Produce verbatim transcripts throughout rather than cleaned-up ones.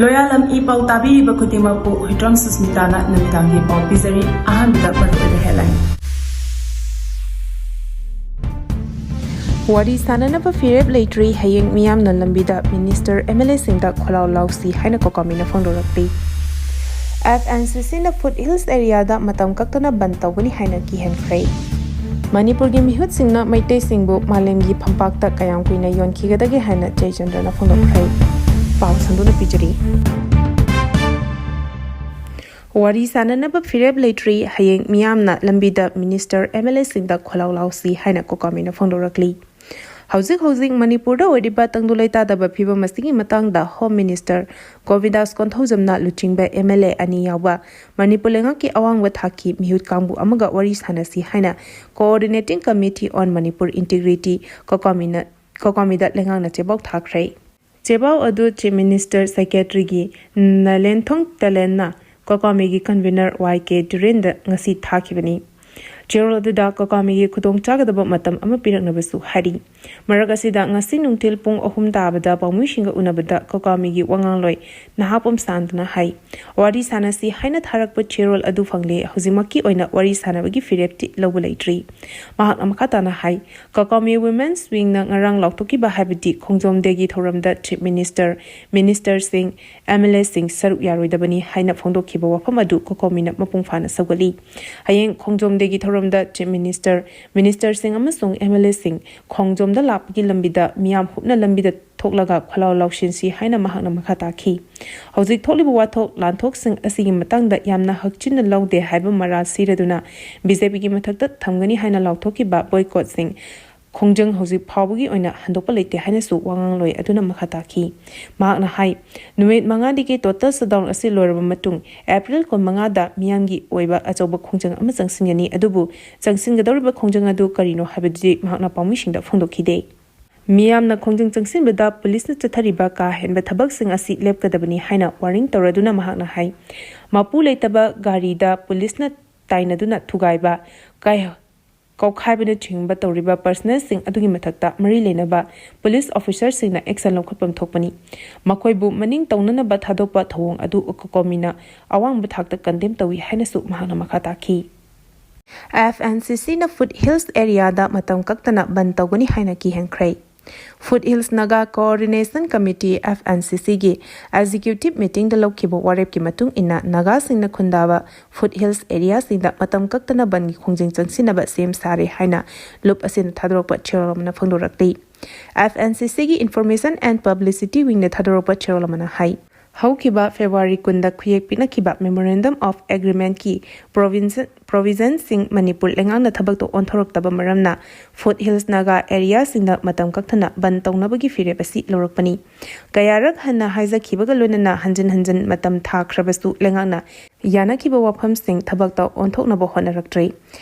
ꯂꯣꯌꯥꯂꯝ E ꯄꯥꯎ ꯇꯥꯕꯤꯔꯤꯕ ꯈꯨꯗꯤꯡꯃꯛꯄꯨ ꯍꯨꯏꯗ꯭ꯔꯣꯝ ꯁꯨꯁꯃꯤꯇꯥꯅ ꯅꯨꯃꯤꯗꯥꯡꯒꯤ ꯄꯥꯎ ꯄꯤꯖꯔꯤ꯫ ꯑꯍꯥꯟꯕꯗ ꯃꯔꯨꯑꯣꯏꯕ headline꯫ ꯋꯥꯔꯤ ꯁꯥꯅꯅꯕ ꯐꯤꯔꯦꯞ ꯂꯩꯇ꯭ꯔꯤ, ꯍꯌꯦꯡ ꯃꯤꯌꯥꯝꯅ ꯂꯝꯕꯤꯗ ꯃꯤꯅꯤꯁꯇꯔ, MLAꯁꯤꯡꯗ ꯈꯣꯜꯂꯥꯎ ꯂꯥꯎꯁꯤ ꯍꯥꯏꯅ ꯀꯣꯀꯥꯃꯤꯅ ꯐꯣꯡꯗꯣꯔꯛꯂꯤ꯫ FNCCꯅ ꯐꯨꯠ ꯍꯤꯜꯁ ꯑꯦꯔꯤꯌꯥꯗ ꯃꯇꯝ ꯀꯛꯇꯅ ꯕꯟ ꯇꯧꯒꯅꯤ ꯍꯥꯏꯅ ꯀꯤꯍꯟꯈ꯭ꯔꯦ꯫ ꯃꯅꯤꯄꯨꯔꯒꯤ ꯃꯤꯍꯨꯠꯁꯤꯡꯅ ꯃꯩꯇꯩꯁꯤꯡꯕꯨ ꯃꯥꯂꯦꯝꯒꯤ ꯐꯝꯄꯥꯛꯇ ꯀꯌꯥꯝ ꯀꯨꯏꯅ ꯌꯣꯟꯈꯤꯒꯗꯒꯦ ꯍꯥꯏꯅ ꯖꯌꯆꯟꯗ꯭ꯔꯅ ꯐꯣꯡꯗꯣꯛꯈ꯭ꯔꯦ꯫ ꯄꯥꯎ ꯁꯟꯗꯣꯛꯅ ꯄꯤꯖꯔꯤ꯫ ꯋꯥꯔꯤ ꯁꯥꯅꯅꯕ ꯐꯤꯔꯦꯞ ꯂꯩꯇ꯭ꯔꯤ, ꯍꯌꯦꯡ ꯃꯤꯌꯥꯝꯅ ꯂꯝꯕꯤꯗ ꯃꯤꯅꯤꯁꯇꯔ, MLAꯁꯤꯡꯗ ꯈꯣꯜꯂꯥꯎ ꯂꯥꯎꯁꯤ ꯍꯥꯏꯅ ꯀꯣꯀꯥꯃꯤꯅ ꯐꯣꯡꯗꯣꯔꯛꯂꯤ꯫ ꯍꯧꯖꯤꯛ ꯍꯧꯖꯤꯛ ꯃꯅꯤꯄꯨꯔꯗ ꯑꯣꯏꯔꯤꯕ ꯇꯪꯗꯨ ꯂꯩꯇꯥꯗꯕ ꯐꯤꯕꯝ ꯑꯁꯤꯒꯤ ꯃꯇꯥꯡꯗ ꯍꯣꯝ ꯃꯤꯅꯤꯁꯇꯔ ꯒꯣꯕꯤꯟꯗꯥꯁ ꯀꯣꯟꯊꯧꯖꯝꯅ ꯂꯨꯆꯤꯡꯕ MLA ꯑꯅꯤ ꯌꯥꯎꯕ ꯃꯅꯤꯄꯨꯔ ꯂꯩꯉꯥꯛꯀꯤ ꯑꯋꯥꯡꯕ ꯊꯥꯛꯀꯤ ꯃꯤꯍꯨꯠ ꯀꯥꯡꯕꯨ ꯑꯃꯒ ꯋꯥꯔꯤ ꯁꯥꯅꯁꯤ ꯍꯥꯏꯅ Coordinating Committee on Manipur Integrity, ꯀꯣꯀꯥꯃꯤꯅ, ꯀꯣꯀꯥꯃꯤꯗ ꯂꯩꯉꯥꯛꯅ ꯆꯦꯕꯥꯎ ꯊꯥꯈ꯭ꯔꯦ꯫ ꯆꯦꯕꯥꯎ ꯑꯗꯨ Chief Minister, Secretaryꯒꯤ ꯅꯂꯦꯟꯊꯣꯡ ꯇꯦꯂꯦꯟꯅ ꯀꯣꯀꯥꯃꯤꯒꯤ convener Y K ꯗꯨꯔꯦꯟꯗ ꯉꯁꯤ ꯊꯥꯈꯤꯕꯅꯤ꯫ ꯆꯦꯔꯣꯜ ꯑꯗꯨꯗ ꯀꯣꯀꯥꯃꯤꯒꯤ ꯈꯨꯗꯣꯡ ꯆꯥꯒꯗꯕ ꯃꯇꯝ ꯑꯃ ꯄꯤꯔꯛꯅꯕꯁꯨ ꯍꯥꯏꯔꯤ꯫ ꯃꯔꯛ ꯑꯁꯤꯗ ꯉꯁꯤ ꯅꯨꯡꯊꯤꯜ ꯄꯨꯡ ꯑꯍꯨꯝ ꯇꯥꯕꯗ ꯄꯥꯎꯃꯤꯁꯤꯡꯒ ꯎꯅꯕꯗ ꯀꯣꯀꯥꯃꯤꯒꯤ ꯋꯥꯉꯥꯡꯂꯣꯏ ꯅꯍꯥꯄꯝ ꯁꯥꯟꯇꯅ ꯍꯥꯏ, ꯋꯥꯔꯤ ꯁꯥꯅꯁꯤ ꯍꯥꯏꯅ ꯊꯥꯔꯛꯄ ꯆꯦꯔꯣꯜ ꯑꯗꯨ ꯐꯪꯂꯦ, ꯍꯧꯖꯤꯛꯃꯛꯀꯤ ꯑꯣꯏꯅ ꯋꯥꯔꯤ ꯁꯥꯅꯕꯒꯤ ꯐꯤꯔꯦꯞꯇꯤ ꯂꯧꯕ ꯂꯩꯇ꯭ꯔꯤ꯫ ꯃꯍꯥꯛꯅ ꯃꯈꯥ ꯇꯥꯅ ꯍꯥꯏ, ꯀꯣꯀꯥꯃꯤ Women's Wingꯅ ꯉꯔꯥꯡ ꯂꯥꯎꯊꯣꯛꯈꯤꯕ, ꯍꯥꯏꯕꯗꯤ ꯈꯣꯡꯖꯣꯝ Dayꯒꯤ ꯊꯧꯔꯝꯗ Chief Minister, Ministerꯁꯤꯡ, MLAꯁꯤꯡ ꯁꯔꯨꯛ ꯌꯥꯔꯣꯏꯗꯕꯅꯤ ꯍꯥꯏꯅ ꯐꯣꯡꯗꯣꯛꯈꯤꯕ ꯋꯥꯐꯝ ꯑꯗꯨ ꯀꯣꯀꯥꯃꯤꯅ ꯃꯄꯨꯡ ꯐꯥꯅ ꯁꯧꯒꯠꯂꯤ꯫ ꯍꯌꯦꯡ ꯈꯣꯡꯖꯣꯝ Dayꯒꯤ ꯊꯧꯔꯝꯗ Chief Minister, Ministerꯁꯤꯡ ꯑꯃꯁꯨꯡ MLAꯁꯤꯡ ꯈꯣꯡꯖꯣꯝꯗ ꯂꯥꯛꯄꯒꯤ ꯂꯝꯕꯤꯗ ꯃꯤꯌꯥꯝ ꯍꯨꯞꯅ ꯂꯝꯕꯤꯗ ꯊꯣꯛꯂꯒ ꯈꯣꯜꯂꯥꯎ ꯂꯥꯎꯁꯤꯟꯁꯤ ꯍꯥꯏꯅ ꯃꯍꯥꯛꯅ ꯃꯈꯥ ꯇꯥꯈꯤ꯫ ꯍꯧꯖꯤꯛ ꯊꯣꯛꯂꯤꯕ ꯋꯥꯊꯣꯛ ꯂꯥꯟꯊꯣꯛꯁꯤꯡ ꯑꯁꯤꯒꯤ ꯃꯇꯥꯡꯗ ꯌꯥꯝꯅ ꯍꯛꯆꯤꯟꯅ ꯂꯧꯗꯦ ꯍꯥꯏꯕ ꯃꯔꯥꯜ ꯁꯤꯔꯗꯨꯅ BJPꯒꯤ ꯃꯊꯛꯇ ꯊꯝꯒꯅꯤ ꯍꯥꯏꯅ ꯂꯥꯎꯊꯣꯛꯈꯤꯕ boycottꯁꯤꯡ ꯈꯣꯡꯖꯪ ꯍꯧꯖꯤꯛ ꯐꯥꯎꯕꯒꯤ ꯑꯣꯏꯅ ꯍꯟꯗꯣꯛꯄ ꯂꯩꯇꯦ ꯍꯥꯏꯅꯁꯨ ꯋꯥꯉꯥꯡꯂꯣꯏ ꯑꯗꯨꯅ ꯃꯈꯥ ꯇꯥꯈꯤ꯫ ꯃꯍꯥꯛꯅ ꯍꯥꯏ, ꯅꯨꯃꯤꯠ ꯃꯉꯥꯅꯤꯒꯤ total shutdown ꯑꯁꯤ ꯂꯣꯏꯔꯕ ꯃꯇꯨꯡ April ꯀꯨꯟꯃꯉꯥꯗ ꯃꯤꯌꯥꯝꯒꯤ ꯑꯣꯏꯕ ꯑꯆꯧꯕ ꯈꯣꯡꯖꯪ ꯑꯃ ꯆꯪꯁꯤꯟꯒꯅꯤ, ꯑꯗꯨꯕꯨ ꯆꯪꯁꯤꯟꯒꯗꯧꯔꯤꯕ ꯈꯣꯡꯖꯪ ꯑꯗꯨ ꯀꯔꯤꯅꯣ ꯍꯥꯏꯕꯗꯨꯗꯤ ꯃꯍꯥꯛꯅ ꯄꯥꯎꯃꯤꯁꯤꯡꯗ ꯐꯣꯡꯗꯣꯛꯈꯤꯗꯦ꯫ ꯃꯤꯌꯥꯝꯅ ꯈꯣꯡꯖꯪ ꯆꯪꯁꯤꯟꯕꯗ ꯄꯨꯂꯤꯁꯅ ꯆꯠꯊꯔꯤꯕ ꯀꯥ ꯍꯦꯟꯕ ꯊꯕꯛꯁꯤꯡ ꯑꯁꯤ ꯂꯦꯞꯀꯗꯕꯅꯤ ꯍꯥꯏꯅ warning ꯇꯧꯔꯗꯨꯅ ꯃꯍꯥꯛꯅ ꯍꯥꯏ, ꯃꯄꯨ ꯂꯩꯇꯕ ꯒꯥꯔꯤꯗ ꯄꯨꯂꯤꯁꯅ ꯇꯥꯏꯅꯗꯨꯅ ꯊꯨꯒꯥꯏꯕ, ꯀꯥꯏ-, ꯀꯧꯈꯥꯏꯕꯅꯆꯤꯡꯕ ꯇꯧꯔꯤꯕ ꯄꯔꯁꯅꯦꯜꯁꯤꯡ ꯑꯗꯨꯒꯤ ꯃꯊꯛꯇ ꯃꯔꯤ ꯂꯩꯅꯕ ꯄꯨꯂꯤꯁ ꯑꯣꯐꯤꯁꯥꯔꯁꯤꯡꯅ ꯑꯦꯛꯁꯟ ꯂꯧꯈꯠꯐꯝ ꯊꯣꯛꯄꯅꯤ꯫ ꯃꯈꯣꯏꯕꯨ ꯃꯅꯤꯡ ꯇꯧꯅꯅꯕ ꯊꯥꯗꯣꯛꯄ ꯊꯧꯑꯣꯡ ꯑꯗꯨ ꯀꯣꯀꯣꯃꯤꯅ ꯑꯋꯥꯡꯕ ꯊꯥꯛꯇ ꯀꯟꯗꯦꯝ ꯇꯧꯏ ꯍꯥꯏꯅꯁꯨ ꯃꯍꯥꯛꯅ ꯃꯈꯥ ꯇꯥꯈꯤ꯫ ꯑꯦꯐ ꯑꯦꯟ ꯁꯤ ꯁꯤꯅ ꯐꯨꯠ ꯍꯤꯜꯁ ꯑꯦꯔꯤꯌꯥꯗ ꯃꯇꯝ ꯀꯛꯇꯅ ꯕꯟ ꯇꯧꯒꯅꯤ ꯍꯥꯏꯅ ꯀꯤꯍꯟꯈ꯭ꯔꯦ꯫ Foothills Naga coordination committee, F N C ꯁꯤꯒꯤ ꯑꯦꯛꯖꯤꯀ꯭ꯌꯨꯇꯤꯚ ꯃꯤꯇꯤꯡꯗ ꯂꯧꯈꯤꯕ ꯋꯥꯔꯦꯞꯀꯤ ꯃꯇꯨꯡ ꯏꯟꯅ ꯅꯥꯒꯥꯁꯤꯡꯅ ꯈꯨꯟꯗꯥꯕ ꯐꯨꯠ ꯍꯤꯜꯁ ꯑꯦꯔꯤꯌꯥꯁꯤꯡꯗ ꯃꯇꯝ ꯀꯛꯇꯅ ꯕꯟꯒꯤ ꯈꯣꯡꯖꯪ ꯆꯪꯁꯤꯟꯅꯕ ꯁꯦꯝ ꯁꯥꯔꯦ ꯍꯥꯏꯅ ꯂꯨꯞ ꯑꯁꯤꯅ ꯊꯥꯗꯣꯔꯛꯄ ꯆꯦꯔꯣꯜ ꯑꯃꯅ ꯐꯣꯡꯗꯣꯔꯛꯂꯤ꯫ ꯑꯦꯐ ꯑꯦꯟ ꯁꯤ ꯁꯤꯒꯤ ꯏꯟꯐꯣꯔꯃꯦꯁꯟ ꯑꯦꯟ ꯄꯕ꯭ꯂꯤꯁꯤꯇꯤ ꯋꯤꯡꯅ ꯊꯥꯗꯣꯔꯛꯄ ꯆꯦꯔꯣꯜ ꯑꯃꯅ ꯍꯥꯏ, ꯍꯧꯈꯤꯕ ꯐꯦꯕ꯭ꯔꯨꯋꯥꯔꯤ ꯀꯨꯟꯗ ꯈꯨꯌꯦꯛ ꯄꯤꯅꯈꯤꯕ Memorandum of Agreementꯀꯤ ꯄ꯭ꯔꯣꯚꯤꯟꯁ-, ꯄ꯭ꯔꯣꯚꯤꯖꯟꯁꯤꯡ ꯃꯅꯤꯄꯨꯔ ꯂꯩꯉꯥꯛꯅ ꯊꯕꯛꯇ ꯑꯣꯟꯊꯣꯔꯛꯇꯕ ꯃꯔꯝꯅ ꯐꯨꯠ ꯍꯤꯜꯁ ꯅꯥꯒꯥ ꯑꯦꯔꯤꯌꯥꯁꯤꯡꯗ ꯃꯇꯝ ꯀꯛꯊꯅ ꯕꯟ ꯇꯧꯅꯕꯒꯤ ꯐꯤꯔꯦꯞ ꯑꯁꯤ ꯂꯧꯔꯛꯄꯅꯤ꯫ ꯀꯌꯥꯔꯛ ꯍꯟꯅ ꯍꯥꯏꯖꯈꯤꯕꯒ ꯂꯣꯏꯅꯅ ꯍꯟꯖꯤꯟ ꯍꯟꯖꯤꯟ ꯃꯇꯝ ꯊꯥꯈ꯭ꯔꯕꯁꯨ ꯂꯩꯉꯥꯛꯅ ꯌꯥꯅꯈꯤꯕ ꯋꯥꯐꯝꯁꯤꯡ ꯊꯕꯛꯇ ꯑꯣꯟꯊꯣꯛꯅꯕ ꯍꯣꯠꯅꯔꯛꯇ꯭ꯔꯤ꯫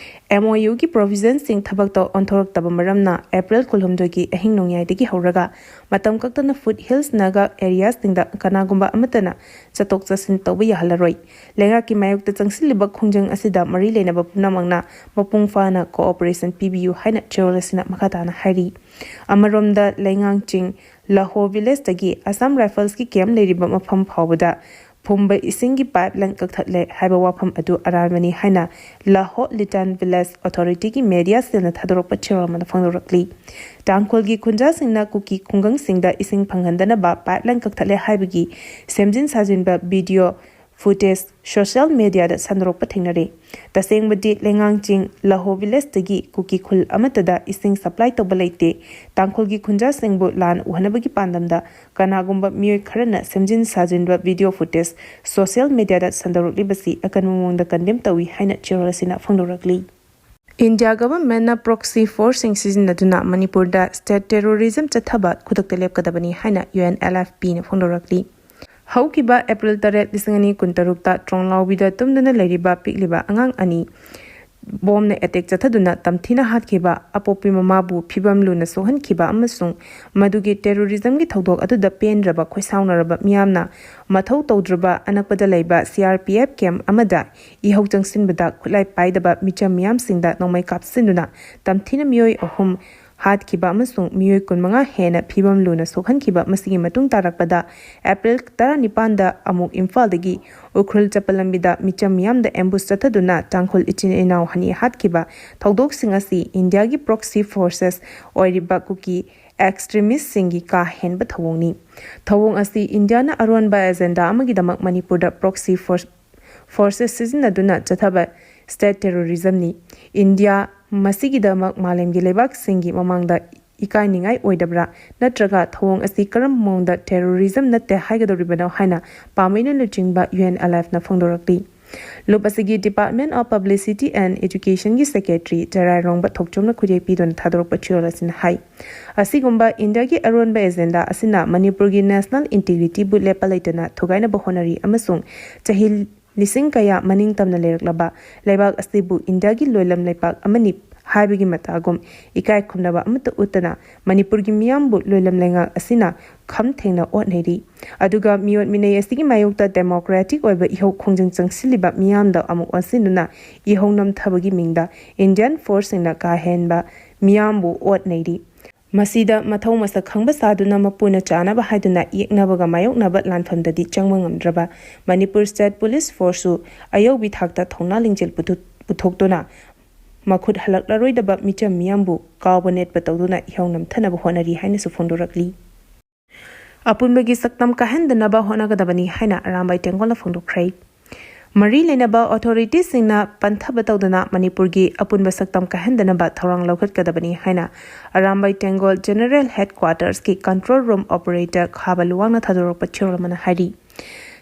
ꯑꯦꯝ ꯑꯣ ꯌꯨꯒꯤ ꯄ꯭ꯔꯣꯚꯤꯖꯟꯁꯤꯡ ꯊꯕꯛꯇ ꯑꯣꯟꯊꯣꯔꯛꯇꯕ ꯃꯔꯝꯅ ꯑꯦꯄ꯭ꯔꯤꯜ ꯀꯨꯟꯍꯨꯝꯗꯣꯏꯒꯤ ꯑꯍꯤꯡ ꯅꯣꯡꯌꯥꯏꯗꯒꯤ ꯍꯧꯔꯒ ꯃꯇꯝ ꯀꯛꯇꯅ ꯐꯨꯠ ꯍꯤꯜꯁ ꯅꯥꯒꯥ ꯑꯦꯔꯤꯌꯥꯁꯤꯡꯗ ꯀꯅꯥꯒꯨꯝꯕ ꯑꯃꯠꯇꯅ ꯆꯠꯊꯣꯛ ꯆꯠꯁꯤꯟ ꯇꯧꯕ ꯌꯥꯍꯜꯂꯔꯣꯏ꯫ ꯂꯩꯉꯥꯛꯀꯤ ꯃꯥꯌꯣꯛꯇ ꯆꯪꯁꯤꯜꯂꯤꯕ ꯈꯣꯡꯖꯪ ꯑꯁꯤꯗ ꯃꯔꯤ ꯂꯩꯅꯕ ꯄꯨꯝꯅꯃꯛꯅ ꯃꯄꯨꯡ ꯐꯥꯅ ꯀꯣꯑꯣꯄꯔꯦꯁꯟ ꯄꯤꯕꯤꯌꯨ ꯍꯥꯏꯅ ꯆꯦꯔꯣꯜ ꯑꯁꯤꯅ ꯃꯈꯥ ꯇꯥꯅ ꯍꯥꯏꯔꯤ꯫ ꯑꯃꯔꯣꯝꯗ ꯂꯩꯉꯥꯡ ꯆꯤꯡ ꯂꯍꯣ ꯚꯤꯂꯦꯖꯇꯒꯤ ꯑꯁꯥꯝ ꯔꯥꯏꯐꯜꯁꯀꯤ ꯀꯦꯝꯞ ꯂꯩꯔꯤꯕ ꯃꯐꯝ ꯐꯥꯎꯕꯗ ꯐꯨꯝꯕ ꯏꯁꯤꯡꯒꯤ ꯄꯥꯏꯞ ꯂꯥꯏꯟ ꯀꯛꯊꯠꯂꯦ ꯍꯥꯏꯕ ꯋꯥꯐꯝ ꯑꯗꯨ ꯑꯔꯥꯟꯕꯅꯤ ꯍꯥꯏꯅ ꯂꯍꯣ ꯂꯤꯇꯥꯟ ꯚꯤꯂꯦꯖ ꯑꯣꯊꯣꯔꯤꯇꯤꯒꯤ ꯃꯦꯗꯤꯌꯥ ꯁꯦꯜꯅ ꯊꯥꯗꯣꯔꯛꯄ ꯆꯦꯔꯣꯜ ꯑꯃꯅ ꯐꯣꯡꯗꯣꯔꯛꯂꯤ꯫ ꯇꯥꯡꯈꯨꯜꯒꯤ ꯈꯨꯟꯖꯥꯁꯤꯡꯅ ꯀꯨꯀꯤ ꯈꯨꯡꯒꯪꯁꯤꯡꯗ ꯏꯁꯤꯡ ꯐꯪꯍꯟꯗꯅꯕ ꯄꯥꯏꯞ ꯂꯥꯏꯟ ꯀꯛꯊꯠꯂꯦ ꯍꯥꯏꯕꯒꯤ ꯁꯦꯝꯖꯤꯟ ꯁꯥꯖꯤꯟꯕ ꯚꯤꯗꯤꯑꯣ ꯐꯨꯇꯦꯖ ꯁꯣꯁꯤꯌꯦꯜ ꯃꯦꯗꯤꯌꯥꯗ ꯁꯟꯗꯣꯔꯛꯄ ꯊꯦꯡꯅꯔꯦ꯫ ꯇꯁꯦꯡꯕꯗꯤ ꯂꯩꯉꯥꯡ ꯆꯤꯡ ꯂꯍꯣ ꯚꯤꯂꯦꯖꯇꯒꯤ ꯀꯨꯀꯤ ꯈꯨꯜ ꯑꯃꯠꯇꯗ ꯏꯁꯤꯡ ꯁꯄ꯭ꯂꯥꯏ ꯇꯧꯕ ꯂꯩꯇꯦ꯫ ꯇꯥꯡꯈꯨꯜꯒꯤ ꯈꯨꯟꯖꯥꯁꯤꯡꯕꯨ ꯂꯥꯟ ꯎꯍꯟꯅꯕꯒꯤ ꯄꯥꯟꯗꯝꯗ ꯀꯅꯥꯒꯨꯝꯕ ꯃꯤꯑꯣꯏ ꯈꯔꯅ ꯁꯦꯝꯖꯤꯟ ꯁꯥꯖꯤꯟꯕ ꯚꯤꯗꯤꯑꯣ ꯐꯨꯇꯦꯖ ꯁꯣꯁꯤꯌꯦꯜ ꯃꯦꯗꯤꯌꯥꯗ ꯁꯟꯗꯣꯔꯛꯂꯤꯕꯁꯤ ꯑꯀꯟꯕ ꯃꯑꯣꯡꯗ ꯀꯟꯗꯦꯝ ꯇꯧꯏ ꯍꯥꯏꯅ ꯆꯦꯔꯣꯜ ꯑꯁꯤꯅ ꯐꯣꯡꯗꯣꯔꯛꯂꯤ꯫ ꯏꯟꯗꯤꯌꯥ ꯒꯚꯔꯟꯃꯦꯟꯠꯅ ꯄ꯭ꯔꯣꯛꯁꯤ ꯐꯣꯔꯁꯁꯤꯡ ꯁꯤꯖꯤꯟꯅꯗꯨꯅ ꯃꯅꯤꯄꯨꯔꯗ ꯁ꯭ꯇꯦꯠ ꯇꯦꯔꯣꯔꯤꯖꯝ ꯆꯠꯊꯕ ꯈꯨꯗꯛꯇ ꯂꯦꯞꯀꯗꯕꯅꯤ ꯍꯥꯏꯅ ꯌꯨ ꯑꯦꯟ ꯑꯦꯜ ꯑꯦꯐ ꯄꯤꯅ ꯐꯣꯡꯗꯣꯔꯛꯂꯤ꯫ ꯍꯧꯈꯤꯕ ꯑꯦꯄ꯭ꯔꯤꯜ ꯇꯔꯦꯠ, ꯂꯤꯁꯤꯡ ꯑꯅꯤ ꯀꯨꯟꯇꯔꯨꯛꯇ ꯇ꯭ꯔꯣꯡꯂꯥꯎꯕꯤꯗ ꯇꯨꯝꯗꯨꯅ ꯂꯩꯔꯤꯕ ꯄꯤꯛꯂꯤꯕ ꯑꯉꯥꯡ ꯑꯅꯤ ꯕꯣꯝꯅ ꯑꯦꯇꯦꯛ ꯆꯠꯊꯗꯨꯅ ꯇꯝꯊꯤꯅ ꯍꯥꯠꯈꯤꯕ, ꯑꯄꯣꯛꯄꯤ ꯃꯃꯥꯕꯨ ꯐꯤꯕꯝ ꯂꯨꯅ ꯁꯣꯛꯍꯟꯈꯤꯕ ꯑꯃꯁꯨꯡ ꯃꯗꯨꯒꯤ ꯇꯦꯔꯣꯔꯤꯖꯝꯒꯤ ꯊꯧꯗꯣꯛ ꯑꯗꯨꯗ ꯄꯦꯟꯗ꯭ꯔꯕ ꯈꯣꯏꯁꯥꯎꯅꯔꯕ ꯃꯤꯌꯥꯝꯅ ꯃꯊꯧ ꯇꯧꯗ꯭ꯔꯕ ꯑꯅꯛꯄꯗ ꯂꯩꯕ C R P F camp ꯑꯃꯗ ꯏꯍꯧ ꯆꯪꯁꯤꯟꯕꯗ ꯈꯨꯠꯂꯥꯏ ꯄꯥꯏꯗꯕ ꯃꯤꯆꯝ ꯃꯤꯌꯥꯝꯁꯤꯡꯗ ꯅꯣꯡꯃꯩ ꯀꯥꯞꯁꯤꯟꯗꯨꯅ ꯇꯝꯊꯤꯅ ꯃꯤꯑꯣꯏ ꯑꯍꯨꯝ ꯍꯥꯠꯈꯤꯕ ꯑꯃꯁꯨꯡ ꯃꯤꯑꯣꯏ ꯀꯨꯟꯃꯉꯥ ꯍꯦꯟꯅ ꯐꯤꯕꯝ ꯂꯨꯅ ꯁꯣꯛꯍꯟꯈꯤꯕ꯫ ꯃꯁꯤꯒꯤ ꯃꯇꯨꯡ ꯇꯥꯔꯛꯄꯗ ꯑꯦꯄ꯭ꯔꯤꯜ ꯇꯔꯥꯅꯤꯄꯥꯟꯗ ꯑꯃꯨꯛ ꯏꯝꯐꯥꯜꯗꯒꯤ ꯎꯈ꯭ꯔꯨꯜ ꯆꯠꯄ ꯂꯝꯕꯤꯗ ꯃꯤꯆꯝ ꯃꯤꯌꯥꯝꯗ ꯑꯦꯝꯕꯨꯁ ꯆꯠꯊꯗꯨꯅ ꯇꯥꯡꯈꯨꯜ ꯏꯆꯤꯟ ꯏꯅꯥꯎ ꯑꯅꯤ ꯍꯥꯠꯈꯤꯕ ꯊꯧꯗꯣꯛꯁꯤꯡ ꯑꯁꯤ ꯏꯟꯗꯤꯌꯥꯒꯤ ꯄ꯭ꯔꯣꯛꯁꯤ ꯐꯣꯔꯁꯦꯁ ꯑꯣꯏꯔꯤꯕ ꯀꯨꯀꯤ ꯑꯦꯛꯁꯇ꯭ꯔꯤꯃꯤꯁꯁꯤꯡꯒꯤ ꯀꯥ ꯍꯦꯟꯕ ꯊꯧꯑꯣꯡꯅꯤ꯫ ꯊꯧꯑꯣꯡ ꯑꯁꯤ ꯏꯟꯗꯤꯌꯥꯅ ꯑꯔꯣꯟꯕ ꯑꯦꯖꯦꯟꯗꯥ ꯑꯃꯒꯤꯗꯃꯛ ꯃꯅꯤꯄꯨꯔꯗ ꯄ꯭ꯔꯣꯛꯁꯤ ꯐꯣꯔꯁ ꯐꯣꯔꯁꯦꯁ ꯁꯤꯖꯤꯟꯅꯗꯨꯅ ꯆꯠꯊꯕ ꯁ꯭ꯇꯦꯠ ꯇꯦꯔꯣꯔꯤꯖꯝꯅꯤ꯫ ꯏꯟꯗꯤꯌꯥ ꯃꯁꯤꯒꯤꯗꯃꯛ ꯃꯥꯂꯦꯝꯒꯤ ꯂꯩꯕꯥꯛꯁꯤꯡꯒꯤ ꯃꯃꯥꯡꯗ ꯏꯀꯥꯏꯅꯤꯡꯉꯥꯏ ꯑꯣꯏꯗꯕ꯭ꯔꯥ? ꯅꯠꯇ꯭ꯔꯒ ꯊꯧꯑꯣꯡ ꯑꯁꯤ ꯀꯔꯝꯕ ꯃꯑꯣꯡꯗ ꯇꯦꯔꯣꯔꯤꯖꯝ ꯅꯠꯇꯦ ꯍꯥꯏꯒꯗꯧꯔꯤꯕꯅꯣ ꯍꯥꯏꯅ ꯄꯥꯝꯕꯩꯅ ꯂꯨꯆꯤꯡꯕ ꯌꯨ ꯑꯦꯟ ꯑꯦꯜ ꯑꯦꯐꯅ ꯐꯣꯡꯗꯣꯔꯛꯂꯤ꯫ ꯂꯨꯞ ꯑꯁꯤꯒꯤ Department of Publicity and Educationꯒꯤ Secretary ꯆꯔꯥꯏꯔꯣꯡꯕ ꯊꯣꯛꯆꯣꯝꯅ ꯈꯨꯠꯌꯦꯛ ꯄꯤꯗꯨꯅ ꯊꯥꯗꯣꯔꯛꯄ ꯆꯦꯔꯣꯜ ꯑꯁꯤꯅ ꯍꯥꯏ, ꯑꯁꯤꯒꯨꯝꯕ ꯏꯟꯗꯤꯌꯥꯒꯤ ꯑꯔꯣꯟꯕ ꯑꯦꯖꯦꯟꯗꯥ ꯑꯁꯤꯅ ꯃꯅꯤꯄꯨꯔꯒꯤ ꯅꯦꯁꯅꯦꯜ ꯏꯟꯇꯤꯒ꯭ꯔꯤꯇꯤꯕꯨ ꯂꯦꯞꯄ ꯂꯩꯇꯅ ꯊꯨꯒꯥꯏꯅꯕ ꯍꯣꯠꯅꯔꯤ ꯑꯃꯁꯨꯡ ꯆꯍꯤ ꯂꯤꯁꯤꯡ ꯀꯌꯥ ꯃꯅꯤꯡ ꯇꯝꯅ ꯂꯩꯔꯛꯂꯕ ꯂꯩꯕꯥꯛ ꯑꯁꯤꯕꯨ ꯏꯟꯗꯤꯌꯥꯒꯤ ꯂꯣꯏꯂꯝ ꯂꯩꯄꯥꯛ ꯑꯃꯅꯤ ꯍꯥꯏꯕꯒꯤ ꯃꯇꯥꯒꯨꯝ ꯏꯀꯥꯏ ꯈꯨꯝꯅꯕ ꯑꯃꯠꯇ ꯎꯠꯇꯅ ꯃꯅꯤꯄꯨꯔꯒꯤ ꯃꯤꯌꯥꯝꯕꯨ ꯂꯣꯏꯂꯝ ꯂꯩꯉꯥꯛ ꯑꯁꯤꯅ ꯈꯝ ꯊꯦꯡꯅ ꯑꯣꯠꯅꯔꯤ꯫ ꯑꯗꯨꯒ ꯃꯤꯑꯣꯠ ꯃꯤꯅꯩ ꯑꯁꯤꯒꯤ ꯃꯥꯌꯣꯛꯇ ꯗꯦꯃꯣꯀ꯭ꯔꯦꯇꯤꯛ ꯑꯣꯏꯕ ꯏꯍꯧ ꯈꯣꯡꯖꯪ ꯆꯪꯁꯤꯜꯂꯤꯕ ꯃꯤꯌꯥꯝꯗ ꯑꯃꯨꯛ ꯑꯣꯟꯁꯤꯟꯗꯨꯅ ꯏꯍꯧ ꯅꯝꯊꯕꯒꯤ ꯃꯤꯡꯗ ꯏꯟꯗꯤꯌꯥꯟ ꯐꯣꯔꯁꯁꯤꯡꯅ ꯀꯥ ꯍꯦꯟꯕ ꯃꯤꯌꯥꯝꯕꯨ ꯑꯣꯠ ꯅꯩꯔꯤ꯫ ꯃꯁꯤꯗ ꯃꯊꯧ ꯃꯁꯛ ꯈꯪꯕ ꯁꯥꯗꯨꯅ ꯃꯄꯨꯅ ꯆꯥꯅꯕ ꯍꯥꯏꯗꯨꯅ ꯌꯦꯛꯅꯕꯒ ꯃꯥꯌꯣꯛꯅꯕ ꯂꯥꯟꯐꯝꯗꯗꯤ ꯆꯪꯕ ꯉꯝꯗ꯭ꯔꯕ ꯃꯅꯤꯄꯨꯔ ꯁ꯭ꯇꯦꯠ ꯄꯨꯂꯤꯁ ꯐꯣꯔꯁꯁꯨ ꯑꯌꯧꯕꯤ ꯊꯥꯛꯇ ꯊꯧꯅꯥ ꯂꯤꯡꯖꯦꯜ ꯄꯨꯊꯣꯛ-, ꯄꯨꯊꯣꯛꯇꯨꯅ ꯃꯈꯨꯠ ꯍꯜꯂꯛꯂꯔꯣꯏꯗꯕ ꯃꯤꯆꯝ ꯃꯤꯌꯥꯝꯕꯨ ꯀꯥꯎꯕ ꯅꯦꯠꯄ ꯇꯧꯗꯨꯅ ꯏꯍꯧ ꯅꯝꯊꯅꯕ ꯍꯣꯠꯅꯔꯤ ꯍꯥꯏꯅꯁꯨ ꯐꯣꯡꯗꯣꯔꯛꯂꯤ꯫ ꯑꯄꯨꯟꯕꯒꯤ ꯁꯛꯇꯝ ꯀꯥꯏꯍꯟꯗꯅꯕ ꯍꯣꯠꯅꯒꯗꯕꯅꯤ ꯍꯥꯏꯅ ꯑꯔꯥꯝꯕꯥꯏ ꯇꯦꯡꯒꯣꯜꯅ ꯐꯣꯡꯗꯣꯛꯈ꯭ꯔꯦ꯫ ꯃꯔꯤ ꯂꯩꯅꯕ ꯑꯣꯊꯣꯔꯤꯇꯤꯁꯤꯡꯅ ꯄꯟꯊꯕ ꯇꯧꯗꯅ ꯃꯅꯤꯄꯨꯔꯒꯤ ꯑꯄꯨꯟꯕ ꯁꯛꯇꯝ ꯀꯥꯏꯍꯟꯗꯅꯕ ꯊꯧꯔꯥꯡ ꯂꯧꯈꯠꯀꯗꯕꯅꯤ ꯍꯥꯏꯅ ꯑꯔꯥꯝꯕꯥꯏ ꯇꯦꯡꯒꯣꯜ ꯖꯦꯅꯔꯦꯜ ꯍꯦꯗꯀ꯭ꯋꯥꯇꯔꯁꯀꯤ ꯀꯟꯇ꯭ꯔꯣꯜ ꯔꯨꯝ ꯑꯣꯄꯔꯦꯇꯔ ꯈꯥꯕ ꯂꯨꯋꯥꯡꯅ ꯊꯥꯗꯣꯔꯛꯄ ꯆꯦꯔꯣꯜ ꯑꯃꯅ ꯍꯥꯏꯔꯤ꯫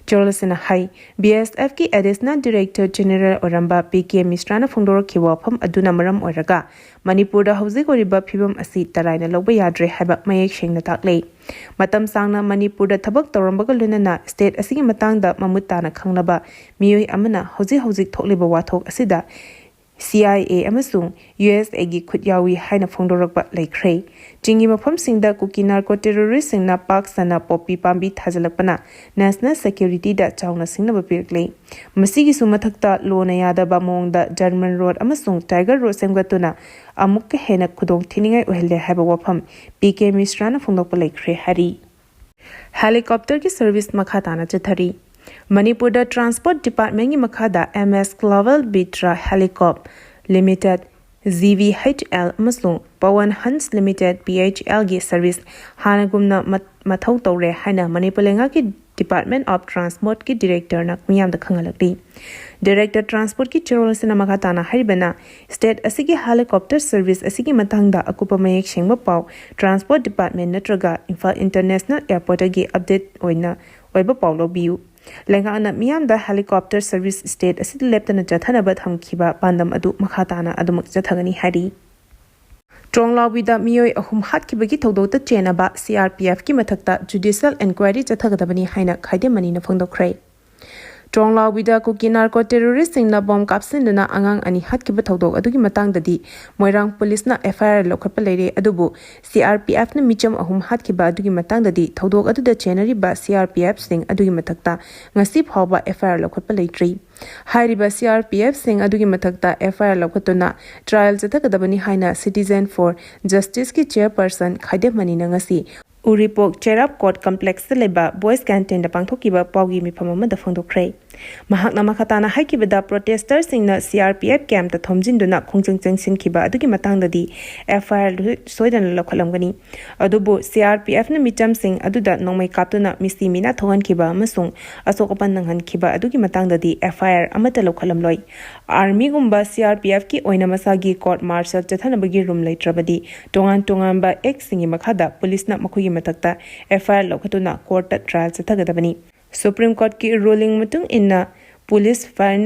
ꯆꯦꯔꯣꯜ ꯑꯁꯤꯅ ꯍꯥꯏ, ꯕꯤ ꯑꯦꯁ ꯑꯦꯐꯀꯤ ꯑꯦꯗꯤꯁꯅꯦꯜ ꯗꯤꯔꯦꯛꯇꯔ ꯖꯦꯅꯔꯦꯜ ꯑꯣꯏꯔꯝꯕ ꯄꯤ ꯀꯦ ꯃꯤꯁ꯭ꯔꯥꯅ ꯐꯣꯡꯗꯣꯔꯛꯈꯤꯕ ꯋꯥꯐꯝ ꯑꯗꯨꯅ ꯃꯔꯝ ꯑꯣꯏꯔꯒ ꯃꯅꯤꯄꯨꯔꯗ ꯍꯧꯖꯤꯛ ꯑꯣꯏꯔꯤꯕ ꯐꯤꯕꯝ ꯑꯁꯤ ꯇꯔꯥꯏꯅ ꯂꯧꯕ ꯌꯥꯗ꯭ꯔꯦ ꯍꯥꯏꯕ ꯃꯌꯦꯛ ꯁꯦꯡꯅ ꯇꯥꯛꯂꯦ꯫ ꯃꯇꯝ ꯁꯥꯡꯅ ꯃꯅꯤꯄꯨꯔꯗ ꯊꯕꯛ ꯇꯧꯔꯝꯕꯒ ꯂꯣꯏꯅꯅ ꯁ꯭ꯇꯦꯠ ꯑꯁꯤꯒꯤ ꯃꯇꯥꯡꯗ ꯃꯃꯨꯠ ꯇꯥꯅ ꯈꯪꯂꯕ ꯃꯤꯑꯣꯏ ꯑꯃꯅ ꯍꯧꯖꯤꯛ ꯍꯧꯖꯤꯛ ꯊꯣꯛꯂꯤꯕ ꯋꯥꯊꯣꯛ ꯑꯁꯤꯗ ꯁꯤ ꯑꯥꯏ ꯑꯦ ꯑꯃꯁꯨꯡ ꯌꯨ ꯑꯦꯁ ꯑꯦꯒꯤ ꯈꯨꯠ ꯌꯥꯎꯏ ꯍꯥꯏꯅ ꯐꯣꯡꯗꯣꯔꯛꯄ ꯂꯩꯈ꯭ꯔꯦ꯫ ꯆꯤꯡꯒꯤ ꯃꯐꯝꯁꯤꯡꯗ ꯀꯨꯀꯤ ꯅꯥꯔꯀꯣ ꯇꯦꯔꯣꯔꯤꯁꯁꯤꯡꯅ ꯄꯥꯛ ꯁꯟꯅ ꯄꯣꯄꯤ ꯄꯥꯝꯕꯤ ꯊꯥꯖꯤꯜꯂꯛꯄꯅ ꯅꯦꯁꯅꯦꯜ ꯁꯦꯀ꯭ꯌꯨꯔꯤꯇꯤꯗ ꯆꯥꯎꯅ ꯁꯤꯡꯅꯕ ꯄꯤꯔꯛꯂꯤ꯫ ꯃꯁꯤꯒꯤꯁꯨ ꯃꯊꯛꯇ ꯂꯣꯅ ꯌꯥꯗꯕ ꯃꯑꯣꯡꯗ ꯖꯔꯃꯟ ꯔꯣꯗ ꯑꯃꯁꯨꯡ ꯇꯥꯏꯒꯔ ꯔꯣꯗ ꯁꯦꯝꯒꯠꯇꯨꯅ ꯑꯃꯨꯛꯀ ꯍꯦꯟꯅ ꯈꯨꯗꯣꯡ ꯊꯤꯅꯤꯡꯉꯥꯏ ꯑꯣꯏꯍꯜꯂꯦ ꯍꯥꯏꯕ ꯋꯥꯐꯝ ꯄꯤ ꯀꯦ ꯃꯤꯁ꯭ꯔꯥꯅ ꯐꯣꯡꯗꯣꯛꯄ ꯂꯩꯈ꯭ꯔꯦ ꯍꯥꯏꯔꯤ꯫ ꯍꯦꯂꯤꯀꯣꯞꯇꯔꯒꯤ ꯁꯔꯚꯤꯁ ꯃꯈꯥ ꯇꯥꯅ ꯆꯠꯊꯔꯤ꯫ ꯃꯅꯤꯄꯨꯔꯗ ꯇ꯭ꯔꯥꯟꯁꯄꯣꯔꯠ ꯗꯤꯄꯥꯔꯠꯃꯦꯟꯒꯤ ꯃꯈꯥꯗ M S Global Vectra Helicorp Limited, G V H L, ꯑꯃꯁꯨꯡ Pawan Hans limited, P H ꯑꯦꯜꯒꯤ ꯁꯔꯚꯤꯁ ꯍꯥꯟꯅꯒꯨꯝꯅ ꯃꯠ-, ꯃꯊꯧ ꯇꯧꯔꯦ ꯍꯥꯏꯅ ꯃꯅꯤꯄꯨꯔ ꯂꯩꯉꯥꯛꯀꯤ Department of Transportꯀꯤ ꯗꯤꯔꯦꯛꯇꯔꯅ ꯃꯤꯌꯥꯝꯗ ꯈꯪꯍꯜꯂꯛꯂꯤ꯫ ꯗꯤꯔꯦꯛꯇꯔ ꯇ꯭ꯔꯥꯟꯁꯄꯣꯔꯠꯀꯤ ꯆꯦꯔꯣꯜꯁꯤꯅ ꯃꯈꯥ ꯇꯥꯅ ꯍꯥꯏꯔꯤꯕꯅ, ꯁ꯭ꯇꯦꯠ ꯑꯁꯤꯒꯤ ꯍꯦꯂꯤꯀꯣꯞꯇꯔ ꯁꯔꯚꯤꯁ ꯑꯁꯤꯒꯤ ꯃꯇꯥꯡꯗ ꯑꯀꯨꯞꯄ ꯃꯌꯦꯛ ꯁꯦꯡꯕ ꯄꯥꯎ ꯇ꯭ꯔꯥꯟꯁꯄꯣꯔꯠ ꯗꯤꯄꯥꯔꯠꯃꯦꯟ ꯅꯠꯇ꯭ꯔꯒ ꯏꯝꯐꯥꯜ ꯏꯟꯇꯔꯅꯦꯁꯅꯦꯜ ꯑꯦꯌꯔꯄꯣꯔꯠꯇꯒꯤ ꯑꯞꯗꯦꯠ ꯑꯣꯏꯅ ꯑꯣꯏꯕ ꯄꯥꯎ ꯂꯧꯕꯤꯌꯨ꯫ ꯂꯩꯉꯥꯛꯅ ꯃꯤꯌꯥꯝꯗ ꯍꯦꯂꯤꯀꯣꯞꯇꯔ ꯁꯔꯚꯤꯁ ꯁ꯭ꯇꯦꯠ ꯑꯁꯤꯗ ꯂꯦꯞꯇꯅ ꯆꯠꯊꯅꯕ ꯊꯝꯈꯤꯕ ꯄꯥꯟꯗꯝ ꯑꯗꯨ ꯃꯈꯥ ꯇꯥꯅ ꯑꯗꯨꯃꯛ ꯆꯠꯊꯒꯅꯤ ꯍꯥꯏꯔꯤ꯫ ꯇ꯭ꯔꯣꯡꯂꯥꯎꯕꯤꯗ ꯃꯤꯑꯣꯏ ꯑꯍꯨꯝ ꯍꯥꯠꯈꯤꯕꯒꯤ ꯊꯧꯗꯣꯛꯇ ꯆꯦꯟꯅꯕ ꯁꯤ ꯑꯥꯔ ꯄꯤ ꯑꯦꯐꯀꯤ ꯃꯊꯛꯇ ꯖꯨꯗꯤꯁꯤꯌꯦꯜ ꯏꯟꯀ꯭ꯋꯥꯏꯔꯤ ꯆꯠꯊꯒꯗꯕꯅꯤ ꯍꯥꯏꯅ ꯈꯥꯏꯗꯦꯝ ꯃꯅꯤꯅ ꯐꯣꯡꯗꯣꯛꯈ꯭ꯔꯦ꯫ ꯇ꯭ꯔꯣꯡꯂꯥꯎꯕꯤꯗ ꯀꯨꯀꯤ ꯅꯥꯔꯀꯣ ꯇꯦꯔꯣꯔꯤꯁꯁꯤꯡꯅ ꯕꯣꯝ ꯀꯥꯞꯁꯤꯟꯗꯨꯅ ꯑꯉꯥꯡ ꯑꯅꯤ ꯍꯥꯠꯈꯤꯕ ꯊꯧꯗꯣꯛ ꯑꯗꯨꯒꯤ ꯃꯇꯥꯡꯗꯗꯤ ꯃꯣꯏꯔꯥꯡ ꯄꯨꯂꯤꯁꯅ ꯑꯦꯐ ꯑꯥꯏ ꯑꯥꯔ ꯂꯧꯈꯠꯄ ꯂꯩꯔꯦ, ꯑꯗꯨꯕꯨ ꯁꯤ ꯑꯥꯔ ꯄꯤ ꯑꯦꯐꯅ ꯃꯤꯆꯝ ꯑꯍꯨꯝ ꯍꯥꯠꯈꯤꯕ ꯑꯗꯨꯒꯤ ꯃꯇꯥꯡꯗꯗꯤ ꯊꯧꯗꯣꯛ ꯑꯗꯨꯗ ꯆꯦꯟꯅꯔꯤꯕ ꯁꯤ ꯑꯥꯔ ꯄꯤ ꯑꯦꯐꯁꯤꯡ ꯑꯗꯨꯒꯤ ꯃꯊꯛꯇ ꯉꯁꯤ ꯐꯥꯎꯕ ꯑꯦꯐ ꯑꯥꯏ ꯑꯥꯔ ꯂꯧꯈꯠꯄ ꯂꯩꯇ꯭ꯔꯤ꯫ ꯍꯥꯏꯔꯤꯕ ꯁꯤ ꯑꯥꯔ ꯄꯤ ꯑꯦꯐꯁꯤꯡ ꯑꯗꯨꯒꯤ ꯃꯊꯛꯇ ꯑꯦꯐ ꯑꯥꯏ ꯑꯥꯔ ꯂꯧꯈꯠꯇꯨꯅ ꯇ꯭ꯔꯥꯏꯌꯦꯜ ꯆꯠꯊꯒꯗꯕꯅꯤ ꯍꯥꯏꯅ Citizen for Justiceꯀꯤ ꯆꯦꯌꯔꯄꯔꯁꯟ ꯈꯥꯏꯗꯦꯝ ꯃꯅꯤꯅ ꯉꯁꯤ ꯎꯔꯤꯄꯣꯛ ꯆꯩꯔꯥꯞ ꯀꯣꯔꯠ ꯀꯝꯄ꯭ꯂꯦꯛꯁꯇ ꯂꯩꯕ ꯕꯣꯏꯁ ꯀꯦꯟꯇꯤꯟꯗ ꯄꯥꯡꯊꯣꯛꯈꯤꯕ ꯄꯥꯎꯒꯤ ꯃꯤꯐꯝ ꯑꯃꯗ ꯐꯣꯡꯗꯣꯛꯈ꯭ꯔꯦ꯫ ꯃꯍꯥꯛꯅ ꯃꯈꯥ ꯇꯥꯅ ꯍꯥꯏꯈꯤꯕꯗ, ꯄ꯭ꯔꯣꯇꯦꯁꯇꯔꯁꯤꯡꯅ ꯁꯤ ꯑꯥꯔ ꯄꯤ ꯑꯦꯐ ꯀꯦꯝꯞꯇ ꯊꯣꯝꯖꯤꯟꯗꯨꯅ ꯈꯣꯡꯖꯪ ꯆꯪꯁꯤꯟꯈꯤꯕ ꯑꯗꯨꯒꯤ ꯃꯇꯥꯡꯗꯗꯤ ꯑꯦꯐ ꯑꯥꯏ ꯑꯥꯔ ꯁꯣꯏꯗꯅ ꯂꯧꯈꯠꯂꯝꯒꯅꯤ꯫ ꯑꯗꯨꯕꯨ ꯁꯤ ꯑꯥꯔ ꯄꯤ ꯑꯦꯐꯅ ꯃꯤꯆꯝꯁꯤꯡ ꯑꯗꯨꯗ ꯅꯣꯡꯃꯩ ꯀꯥꯞꯇꯨꯅ ꯃꯤꯁꯤ ꯃꯤꯅꯥ ꯊꯣꯛꯍꯟꯈꯤꯕ ꯑꯃꯁꯨꯡ ꯑꯁꯣꯛ ꯑꯄꯟ ꯅꯪꯍꯟꯈꯤꯕ ꯑꯗꯨꯒꯤ ꯃꯇꯥꯡꯗꯗꯤ ꯑꯦꯐ ꯑꯥꯏ ꯑꯥꯔ ꯑꯃꯠꯇ ꯂꯧꯈꯠꯂꯝꯂꯣꯏ꯫ ꯑꯥꯔꯃꯤꯒꯨꯝꯕ ꯁꯤ ꯑꯥꯔ ꯄꯤ ꯑꯦꯐꯀꯤ ꯑꯣꯏꯅ ꯃꯁꯥꯒꯤ ꯀꯣꯔꯠ ꯃꯥꯔꯁꯦꯜ ꯆꯠꯊꯅꯕꯒꯤ ꯔꯨꯝ ꯂꯩꯇ꯭ꯔꯕꯗꯤ ꯇꯣꯉꯥꯟ ꯇꯣꯉꯥꯟꯕ ꯑꯦꯛꯁꯤꯡꯒꯤ ꯃꯈꯥꯗ ꯄꯨꯂꯤꯁꯅ ꯃꯈꯣꯏꯒꯤ ꯃꯊꯛꯇ ꯑꯦꯐ ꯑꯥꯏ ꯑꯥꯔ ꯂꯧꯈꯠꯇꯨꯅ ꯀꯣꯔꯠꯇ ꯇ꯭ꯔꯥꯏꯌꯦꯜ ꯆꯠꯊꯒꯗꯕꯅꯤ꯫ ꯁꯨꯄ꯭ꯔꯤꯝ ꯀꯣꯔꯠꯀꯤ ꯔꯨꯂꯤꯡ ꯃꯇꯨꯡ ꯏꯟꯅ ꯄꯨꯂꯤꯁ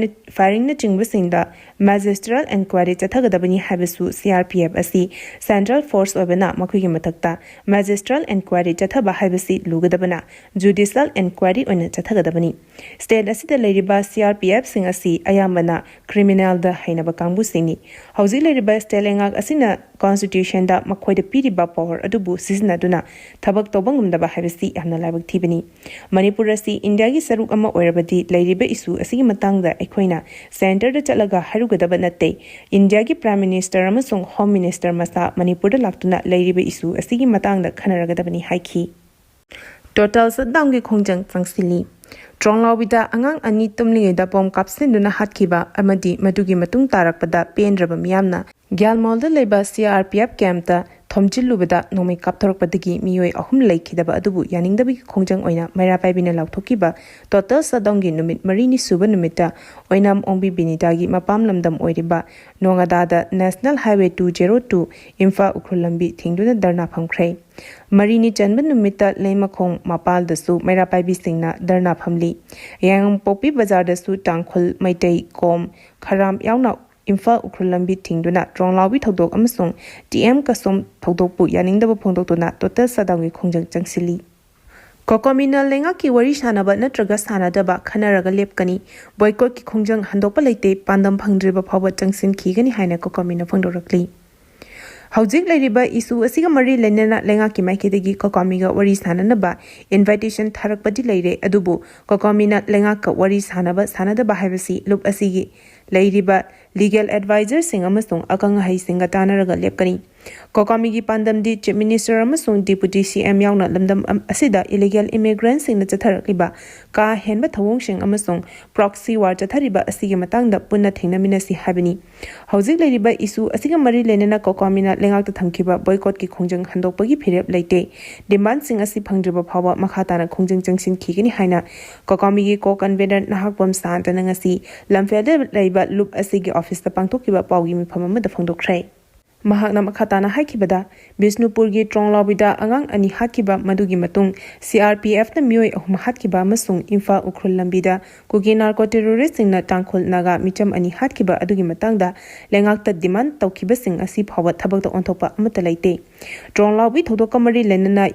ꯐꯥꯏꯔꯤꯡꯅꯆꯤꯡꯕꯁꯤꯡꯗ ꯃꯦꯖꯤꯁꯇ꯭ꯔꯦꯜ ꯏꯟꯀ꯭ꯋꯥꯏꯔꯤ ꯆꯠꯊꯒꯗꯕꯅꯤ ꯍꯥꯏꯕꯁꯨ ꯁꯤ ꯑꯥꯔ ꯄꯤ ꯑꯦꯐ ꯑꯁꯤ ꯁꯦꯟꯇ꯭ꯔꯦꯜ ꯐꯣꯔꯁ ꯑꯣꯏꯕꯅ ꯃꯈꯣꯏꯒꯤ ꯃꯊꯛꯇ ꯃꯦꯖꯤꯁꯇ꯭ꯔꯦꯜ ꯏꯟꯀ꯭ꯋꯥꯏꯔꯤ ꯆꯠꯊꯕ ꯍꯥꯏꯕꯁꯤ ꯂꯨꯒꯗꯕꯅ ꯖꯨꯗꯤꯁꯤꯌꯦꯜ ꯏꯟꯀ꯭ꯋꯥꯏꯔꯤ ꯑꯣꯏꯅ ꯆꯠꯊꯒꯗꯕꯅꯤ꯫ ꯁ꯭ꯇꯦꯠ ꯑꯁꯤꯗ ꯂꯩꯔꯤꯕ ꯁꯤ ꯑꯥꯔ ꯄꯤ ꯑꯦꯐꯁꯤꯡ ꯑꯁꯤ ꯑꯌꯥꯝꯕꯅ ꯀ꯭ꯔꯤꯃꯤꯅꯦꯜꯗ ꯍꯩꯅꯕ ꯀꯥꯡꯕꯨꯁꯤꯡꯅꯤ꯫ ꯍꯧꯖꯤꯛ ꯂꯩꯔꯤꯕ ꯁ꯭ꯇꯦꯠ ꯂꯩꯉꯥꯛ ꯑꯁꯤꯅ ꯀꯣꯟꯁꯇꯤꯇ꯭ꯌꯨꯁꯟꯗ ꯃꯈꯣꯏꯗ ꯄꯤꯔꯤꯕ ꯄꯋꯥꯔ ꯑꯗꯨꯕꯨ ꯁꯤꯖꯤꯟꯅꯗꯨꯅ ꯊꯕꯛ ꯇꯧꯕ ꯉꯝꯗꯕ ꯍꯥꯏꯕꯁꯤ ꯌꯥꯝꯅ ꯂꯥꯏꯕꯛ ꯊꯤꯕꯅꯤ꯫ ꯃꯅꯤꯄꯨꯔ ꯑꯁꯤ ꯏꯟꯗꯤꯌꯥꯒꯤ ꯁꯔꯨꯛ ꯑꯃ ꯑꯣꯏꯔꯕꯗꯤ ꯂꯩꯔꯤꯕ ꯏꯁꯨ ꯑꯁꯤꯒꯤ ꯃꯇꯥꯡꯗ ꯑꯩꯈꯣꯏꯅ ꯁꯦꯟꯇꯔꯗ ꯆꯠꯂꯒ ꯍꯥꯏꯔꯨꯒꯗꯕ ꯅꯠꯇꯦ꯫ ꯏꯟꯗꯤꯌꯥꯒꯤ ꯄ꯭ꯔꯥꯏꯝ ꯃꯤꯅꯤꯁꯇꯔ ꯑꯃꯁꯨꯡ ꯍꯣꯝ ꯃꯤꯅꯤꯁꯇꯔ ꯃꯁꯥ ꯃꯅꯤꯄꯨꯔꯗ ꯂꯥꯛꯇꯨꯅ ꯂꯩꯔꯤꯕ ꯏꯁꯨ ꯑꯁꯤꯒꯤ ꯃꯇꯥꯡꯗ ꯈꯟꯅꯔꯒꯗꯕꯅꯤ ꯍꯥꯏꯈꯤ꯫ ꯇꯣꯇꯦꯜ ꯁꯠꯗꯥꯎꯟꯒꯤ ꯈꯣꯡꯖꯪ ꯆꯪꯁꯤꯜꯂꯤ꯫ ꯇ꯭ꯔꯣꯡꯂꯥꯎꯕꯤꯗ ꯑꯉꯥꯡ ꯑꯅꯤ ꯇꯨꯝꯂꯤꯉꯩꯗ ꯕꯣꯝ ꯀꯥꯞꯁꯤꯟꯗꯨꯅ ꯍꯥꯠꯈꯤꯕ ꯑꯃꯗꯤ ꯃꯗꯨꯒꯤ ꯃꯇꯨꯡ ꯇꯥꯔꯛꯄꯗ ꯄꯦꯟꯗ꯭ꯔꯕ ꯃꯤꯌꯥꯝꯅ ꯒ꯭ꯌꯥꯜꯃꯣꯜꯗ ꯂꯩꯕ ꯁꯤ ꯑꯥꯔ ꯄꯤ ꯑꯦꯐ ꯀꯦꯝꯞꯇ ꯊꯣꯝꯖꯤꯜꯂꯨꯕꯗ ꯅꯣꯡꯃꯩ ꯀꯥꯞꯊꯣꯔꯛꯄꯗꯒꯤ ꯃꯤꯑꯣꯏ ꯑꯍꯨꯝ ꯂꯩꯈꯤꯗꯕ ꯑꯗꯨꯕꯨ ꯌꯥꯅꯤꯡꯗꯕꯒꯤ ꯈꯣꯡꯖꯪ ꯑꯣꯏꯅ ꯃꯩꯔꯥ ꯄꯥꯏꯕꯤꯅ ꯂꯥꯎꯊꯣꯛꯈꯤꯕ ꯇꯣꯇꯦꯜ ꯁꯠꯗꯥꯎꯟꯒꯤ ꯅꯨꯃꯤꯠ ꯃꯔꯤꯅꯤ ꯁꯨꯕ ꯅꯨꯃꯤꯠꯇ ꯑꯣꯏꯅꯥꯝ ꯑꯣꯡꯕꯤ ꯕꯤꯅꯤꯇꯥꯒꯤ ꯃꯄꯥꯝ ꯂꯝꯗꯝ ꯑꯣꯏꯔꯤꯕ ꯅꯣꯉꯥꯗꯥꯗ national highway two zero two Imphal Ukhrul ꯂꯝꯕꯤ ꯊꯤꯡꯗꯨꯅ ꯙꯔꯅꯥ ꯐꯝꯈ꯭ꯔꯦ꯫ ꯃꯔꯤꯅꯤ ꯆꯟꯕ ꯅꯨꯃꯤꯠꯇ ꯂꯩꯃꯈꯣꯡ ꯃꯄꯥꯜꯗꯁꯨ ꯃꯩꯔꯥ ꯄꯥꯏꯕꯤꯁꯤꯡꯅ ꯙꯔꯅꯥ ꯐꯝꯂꯤ꯫ ꯌꯥꯏꯉꯪꯄꯣꯛꯄꯤ ꯕꯖꯥꯔꯗꯁꯨ ꯇꯥꯡꯈꯨꯜ, ꯃꯩꯇꯩ, ꯀꯣꯝ, ꯈꯔꯥꯝ ꯌꯥꯎꯅ ꯏꯝꯐꯥꯜ ꯎꯈ꯭ꯔꯨꯜ ꯂꯝꯕꯤ ꯊꯤꯡꯗꯨꯅ ꯇ꯭ꯔꯣꯡꯂꯥꯎꯕꯤ ꯊꯧꯗꯣꯛ ꯑꯃꯁꯨꯡ ꯇꯤ ꯑꯦꯝ ꯀꯁꯣꯝ ꯊꯧꯗꯣꯛꯄꯨ ꯌꯥꯅꯤꯡꯗꯕ ꯐꯣꯡꯗꯣꯛꯇꯨꯅ ꯇꯣꯇꯦꯜ ꯁꯠꯗꯥꯎꯟꯒꯤ ꯈꯣꯡꯖꯪ ꯆꯪꯁꯤꯜꯂꯤ꯫ ꯀꯣꯀꯣꯃꯤꯅ ꯂꯩꯉꯥꯛꯀꯤ ꯋꯥꯔꯤ ꯁꯥꯅꯕ ꯅꯠꯇ꯭ꯔꯒ ꯁꯥꯅꯗꯕ ꯈꯟꯅꯔꯒ ꯂꯦꯞꯀꯅꯤ꯫ ꯕꯣꯏꯀꯣꯠꯀꯤ ꯈꯣꯡꯖꯪ ꯍꯟꯗꯣꯛꯄ ꯂꯩꯇꯦ, ꯄꯥꯟꯗꯝ ꯐꯪꯗ꯭ꯔꯤꯕ ꯐꯥꯎꯕ ꯆꯪꯁꯤꯟꯈꯤꯒꯅꯤ ꯍꯥꯏꯅ ꯀꯣꯀꯣꯃꯤꯅ ꯐꯣꯡꯗꯣꯔꯛꯂꯤ꯫ ꯍꯧꯖꯤꯛ ꯂꯩꯔꯤꯕ ꯏꯁꯨ ꯑꯁꯤꯒ ꯃꯔꯤ ꯂꯩꯅꯅ ꯂꯩꯉꯥꯛꯀꯤ ꯃꯥꯏꯀꯩꯗꯒꯤ ꯀꯣꯀꯣꯃꯤꯒ ꯋꯥꯔꯤ ꯁꯥꯅꯅꯕ ꯏꯟꯚꯥꯏꯇꯦꯁꯟ ꯊꯥꯔꯛꯄꯗꯤ ꯂꯩꯔꯦ, ꯑꯗꯨꯕꯨ ꯀꯣꯀꯣꯃꯤꯅ ꯂꯩꯉꯥꯛꯀ ꯋꯥꯔꯤ ꯁꯥꯅꯕ ꯁꯥꯅꯗꯕ ꯍꯥꯏꯕꯁꯤ ꯂꯨꯞ ꯑꯁꯤꯒꯤ ꯂꯩꯔꯤꯕ ꯂꯤꯒꯦꯜ ꯑꯦꯗꯚꯥꯏꯖꯔꯁꯤꯡ ꯑꯃꯁꯨꯡ ꯑꯈꯪ ꯑꯍꯩꯁꯤꯡꯒ ꯇꯥꯟꯅꯔꯒ ꯂꯦꯞꯀꯅꯤ꯫ ꯀꯣꯀꯣꯃꯤꯒꯤ ꯄꯥꯟꯗꯝꯗꯤ ꯆꯤꯐ ꯃꯤꯅꯤꯁꯇꯔ ꯑꯃꯁꯨꯡ ꯗꯤꯄꯨꯇꯤ ꯁꯤ ꯑꯦꯝ ꯌꯥꯎꯅ ꯂꯝꯗꯝ ꯑꯝ-, ꯑꯁꯤꯗ ꯏꯂꯤꯒꯦꯜ ꯏꯃꯤꯒ꯭ꯔꯦꯟꯠꯁꯤꯡꯅ ꯆꯠꯊꯔꯛꯂꯤꯕ ꯀꯥ ꯍꯦꯟꯕ ꯊꯧꯑꯣꯡꯁꯤꯡ ꯑꯃꯁꯨꯡ ꯄ꯭ꯔꯣꯛꯁꯤ ꯋꯥꯔ ꯆꯠꯊꯔꯤꯕ ꯑꯁꯤꯒꯤ ꯃꯇꯥꯡꯗ ꯄꯨꯟꯅ ꯊꯦꯡꯅꯃꯤꯟꯅꯁꯤ ꯍꯥꯏꯕꯅꯤ꯫ ꯍꯧꯖꯤꯛ ꯂꯩꯔꯤꯕ ꯏꯁꯨ ꯑꯁꯤꯒ ꯃꯔꯤ ꯂꯩꯅꯅ ꯀꯣꯀꯣꯃꯤꯅ ꯂꯩꯉꯥꯛꯇ ꯊꯝꯈꯤꯕ ꯕꯣꯏꯀꯣꯠꯀꯤ ꯈꯣꯡꯖꯪ ꯍꯟꯗꯣꯛꯄꯒꯤ ꯐꯤꯔꯦꯞ ꯂꯩꯇꯦ꯫ ꯗꯤꯃꯥꯟꯁꯤꯡ ꯑꯁꯤ ꯐꯪꯗ꯭ꯔꯤꯕ ꯐꯥꯎꯕ ꯃꯈꯥ ꯇꯥꯅ ꯈꯣꯡꯖꯪ ꯆꯪꯁꯤꯟꯈꯤꯒꯅꯤ ꯍꯥꯏꯅ ꯀꯣꯀꯣꯃꯤꯒꯤ ꯀꯣ ꯀꯟꯚꯦꯅꯔ ꯅꯍꯥꯛꯄꯝ ꯁꯥꯟꯇꯅ ꯉꯁꯤ ꯂꯝꯐꯦꯜꯗ ꯂꯩꯕ ꯂꯨꯞ ꯑꯁꯤꯒꯤ ꯑꯣꯐꯤꯁꯇ ꯄꯥꯡꯊꯣꯛꯈꯤꯕ ꯄꯥꯎꯒꯤ ꯃꯤꯐꯝ ꯑꯃꯗ ꯐꯣꯡꯗꯣꯛꯈ꯭ꯔꯦ꯫ ꯃꯍꯥꯛꯅ ꯃꯈꯥ ꯇꯥꯅ ꯍꯥꯏꯈꯤꯕꯗ, ꯕꯤꯁꯅꯨꯄꯨꯔꯒꯤ ꯇ꯭ꯔꯣꯡꯂꯥꯎꯕꯤꯗ ꯑꯉꯥꯡ ꯑꯅꯤ ꯍꯥꯠꯈꯤꯕ, ꯃꯗꯨꯒꯤ ꯃꯇꯨꯡ ꯁꯤ ꯑꯥꯔ ꯄꯤ ꯑꯦꯐꯅ ꯃꯤꯑꯣꯏ ꯑꯍꯨꯝ ꯍꯥꯠꯈꯤꯕ ꯑꯃꯁꯨꯡ ꯏꯝꯐꯥꯜ ꯎꯈ꯭ꯔꯨꯜ ꯂꯝꯕꯤꯗ ꯀꯨꯀꯤ ꯅꯥꯔꯀꯣ ꯇꯦꯔꯣꯔꯤꯁꯁꯤꯡꯅ ꯇꯥꯡꯈꯨꯜ ꯅꯥꯒꯥ ꯃꯤꯆꯝ ꯑꯅꯤ ꯍꯥꯠꯈꯤꯕ ꯑꯗꯨꯒꯤ ꯃꯇꯥꯡꯗ ꯂꯩꯉꯥꯛꯇ ꯗꯤꯃꯥꯟ ꯇꯧꯈꯤꯕꯁꯤꯡ ꯑꯁꯤ ꯐꯥꯎꯕ ꯊꯕꯛꯇ ꯑꯣꯟꯊꯣꯛꯄ ꯑꯃꯠꯇ ꯂꯩꯇꯦ꯫ ꯇ꯭ꯔꯣꯡꯂꯥꯎꯕꯤ ꯊꯧꯗꯣꯛꯀ ꯃꯔꯤ ꯂꯩꯅꯅ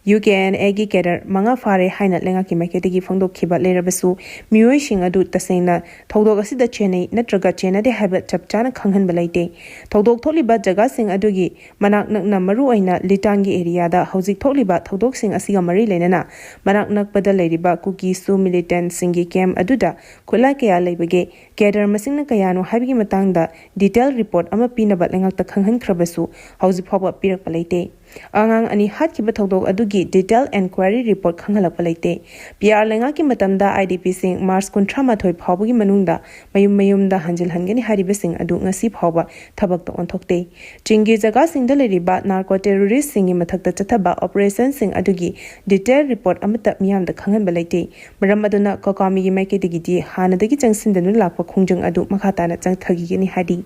ꯌꯨ ꯀꯦ ꯑꯦꯟ ꯑꯦꯒꯤ ꯀꯦꯗꯔ ꯃꯉꯥ ꯐꯥꯔꯦ ꯍꯥꯏꯅ ꯂꯩꯉꯥꯛꯀꯤ ꯃꯥꯏꯀꯩꯗꯒꯤ ꯐꯣꯡꯗꯣꯛꯈꯤꯕ ꯂꯩꯔꯕꯁꯨ, ꯃꯤꯑꯣꯏꯁꯤꯡ ꯑꯗꯨ ꯇꯁꯦꯡꯅ ꯊꯧꯗꯣꯛ ꯑꯁꯤꯗ ꯆꯦꯟꯅꯩ ꯅꯠꯇ꯭ꯔꯒ ꯆꯦꯟꯅꯗꯦ ꯍꯥꯏꯕ ꯆꯞ ꯆꯥꯅ ꯈꯪꯍꯟꯕ ꯂꯩꯇꯦ꯫ ꯊꯧꯗꯣꯛ ꯊꯣꯛꯂꯤꯕ ꯖꯒꯥꯁꯤꯡ ꯑꯗꯨꯒꯤ ꯃꯅꯥꯛ ꯅꯛꯅ, ꯃꯔꯨꯑꯣꯏꯅ ꯂꯤꯇꯥꯟꯒꯤ ꯑꯦꯔꯤꯌꯥꯗ ꯍꯧꯖꯤꯛ ꯊꯣꯛꯂꯤꯕ ꯊꯧꯗꯣꯛꯁꯤꯡ ꯑꯁꯤꯒ ꯃꯔꯤ ꯂꯩꯅꯅ ꯃꯅꯥꯛ ꯅꯛꯄꯗ ꯂꯩꯔꯤꯕ ꯀꯨꯀꯤꯁꯨ ꯃꯤꯂꯤꯇꯦꯟꯠꯁꯤꯡꯒꯤ ꯀꯦꯝꯞ ꯑꯗꯨꯗ ꯈꯨꯠꯂꯥꯏ ꯀꯌꯥ ꯂꯩꯕꯒꯦ, ꯀꯦꯗꯔ ꯃꯁꯤꯡꯅ ꯀꯌꯥꯅꯣ ꯍꯥꯏꯕꯒꯤ ꯃꯇꯥꯡꯗ ꯗꯤꯇꯦꯜ ꯔꯤꯄꯣꯔꯠ ꯑꯃ ꯄꯤꯅꯕ ꯂꯩꯉꯥꯛꯇ ꯈꯪꯍꯟꯈ꯭ꯔꯕꯁꯨ ꯍꯧꯖꯤꯛ ꯐꯥꯎꯕ ꯄꯤꯔꯛꯄ ꯂꯩꯇꯦ꯫ ꯑꯉꯥꯡ ꯑꯅꯤ ꯍꯥꯠꯈꯤꯕ ꯊꯧꯗꯣꯛ ꯑꯗꯨꯒꯤ ꯗꯤꯇꯦꯜ ꯏꯟꯀ꯭ꯋꯥꯏꯔꯤ ꯔꯤꯄꯣꯔꯠ ꯈꯪꯍꯜꯂꯛꯄ ꯂꯩꯇꯦ꯫ ꯄꯤ ꯑꯥꯔ ꯂꯩꯉꯥꯛꯀꯤ ꯃꯇꯝꯗ ꯑꯥꯏ ꯗꯤ ꯄꯤꯁꯤꯡ ꯃꯥꯔꯆ ꯀꯨꯟꯊ꯭ꯔꯥ ꯃꯥꯊꯣꯏ ꯐꯥꯎꯕꯒꯤ ꯃꯅꯨꯡꯗ ꯃꯌꯨꯝ ꯃꯌꯨꯝꯗ ꯍꯟꯖꯤꯜꯍꯟꯒꯅꯤ ꯍꯥꯏꯔꯤꯕꯁꯤꯡ ꯑꯗꯨ ꯉꯁꯤ ꯐꯥꯎꯕ ꯊꯕꯛꯇ ꯑꯣꯟꯊꯣꯛꯇꯦ꯫ ꯆꯤꯡꯒꯤ ꯖꯒꯥꯁꯤꯡꯗ ꯂꯩꯔꯤꯕ ꯅꯥꯔꯀꯣ ꯇꯦꯔꯣꯔꯤꯁꯁꯤꯡꯒꯤ ꯃꯊꯛꯇ ꯆꯠꯊꯕ ꯑꯣꯄꯔꯦꯁꯟꯁꯤꯡ ꯑꯗꯨꯒꯤ ꯗꯤꯇꯦꯜ ꯔꯤꯄꯣꯔꯠ ꯑꯃꯠꯇ ꯃꯤꯌꯥꯝꯗ ꯈꯪꯍꯟꯕ ꯂꯩꯇꯦ꯫ ꯃꯔꯝ ꯑꯗꯨꯅ ꯀꯣꯀꯥꯃꯤꯒꯤ ꯃꯥꯏꯀꯩꯗꯒꯤꯗꯤ ꯍꯥꯟꯅꯗꯒꯤ ꯆꯪꯁꯤꯟꯗꯨꯅ ꯂꯥꯛꯄ ꯈꯣꯡꯖꯪ ꯑꯗꯨ ꯃꯈꯥ ꯇꯥꯅ ꯆꯪꯊꯈꯤꯒꯅꯤ ꯍꯥꯏꯔꯤ꯫